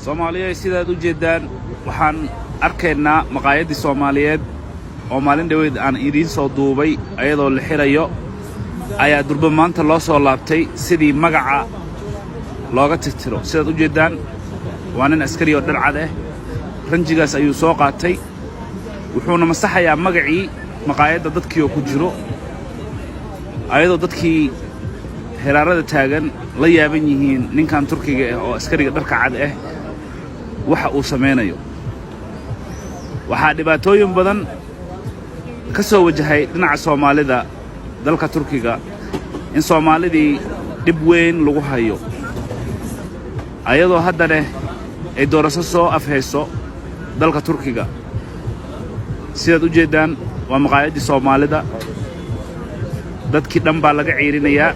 Soomaaliya, sidaad u jeeddaan, waxaan arkaynaa maqaayaddii Soomaaliyeed oo maalin dhoweyd aan idiin soo duubay ayadoo la xidhayo ayaa durba maanta loo soo laabtay sidii magaca looga tirtiro. Sidaad u jeeddaan, waa nin askari oo dhar cad ah. Ranjigaas ayuu soo qaatay, wuxuuna masaxayaa magacii maqaayadda dadkii oo ku jiro, ayadoo dadkii heraarada taagan la yaaban yihiin ninkan Turkiga ah oo askariga dharka cad ah waxa uu samaynayo. Waxaa dhibaatooyin badan ka soo wajahay dhinaca Soomaalida dalka Turkiga, in Soomaalidii dhib weyn lagu hayo, ayadoo haddana ay doorasho soo afhayso dalka Turkiga. Sidaad u jeeddaan, waa maqaayaddii Soomaalida. Dadkii dhan baa laga ciirinayaa.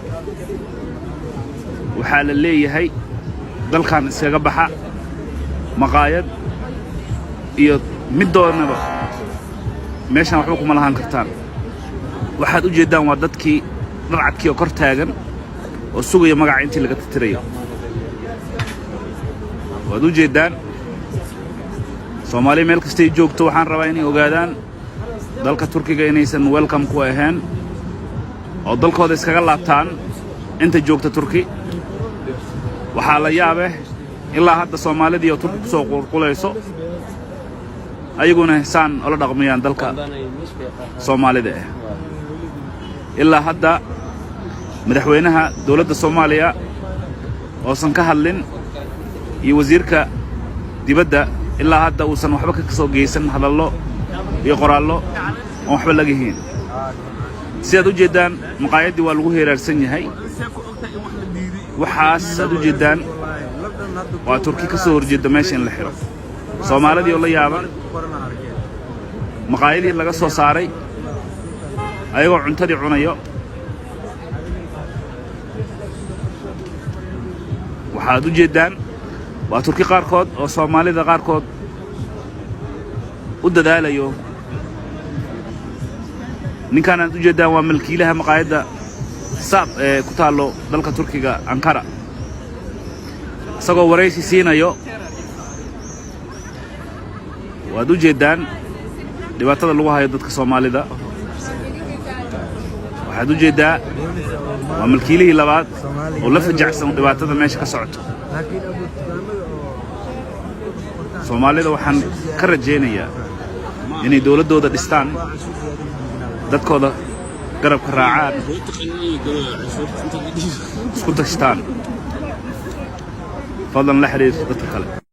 Waxaa la leeyahay, "Dalkan iskaga baxa, maqaayad iyo middoodnaba meeshaan waxba kuma lahaan kartaan." Waxaad u jeeddaan waa dadkii dharcadkii oo kor taagan oo sugaya magaca intii laga tirtirayo. Waad u jeeddaan. Soomaaliya meel kastay joogto, waxaan rabaa inay ogaadaan dalka Turkiga inaysan welcome ku ahayn oo dalkooda iskaga laabtaan inta joogta Turki. Waxaa la yaabeh ilaa hadda Soomaalidii oo Turki ku soo qulqulayso ayaguna saan ola dhaqmayaan dalka Soomaalida ah. Ilaa hadda madaxweynaha dowladda Soomaaliya oosan ka hadlin iyo wasiirka dibadda ilaa hadda uusan waxba ka soo geysan hadallo iyo qoraallo oon waxba laga hayn. Sidaad u jeeddaan, maqaayaddii waa lagu heeraarsan yahay. Waxaas aad u jeeddaan waa Turki ka soo horjeedda meesha in la xidho. Soomaalidii oo la yaaban maqaayadihii laga soo saaray ayagoo cuntadii cunayo. Waxaad u jeeddaan waa Turki qaarkood oo Soomaalida qaarkood u dadaalayo. Ninkaan aad u jeeddaan waa milkiilaha maqaayadda Saab ee ku taallo dalka Turkiga, Ankara, isagoo waraysi siinayo. Waad u jeeddaan dhibaatada lagu hayo dadka Soomaalida. Waxaad u jeeddaa waa milkiilihii labaad oo la fajacsan dhibaatada meesha ka socoto. Soomaalida waxaan ka rajaynayaa inay dowladdooda dhistaan, dadkooda garabka raacaan, isku tashtaan. Fadlan la xidhiir dadka kale.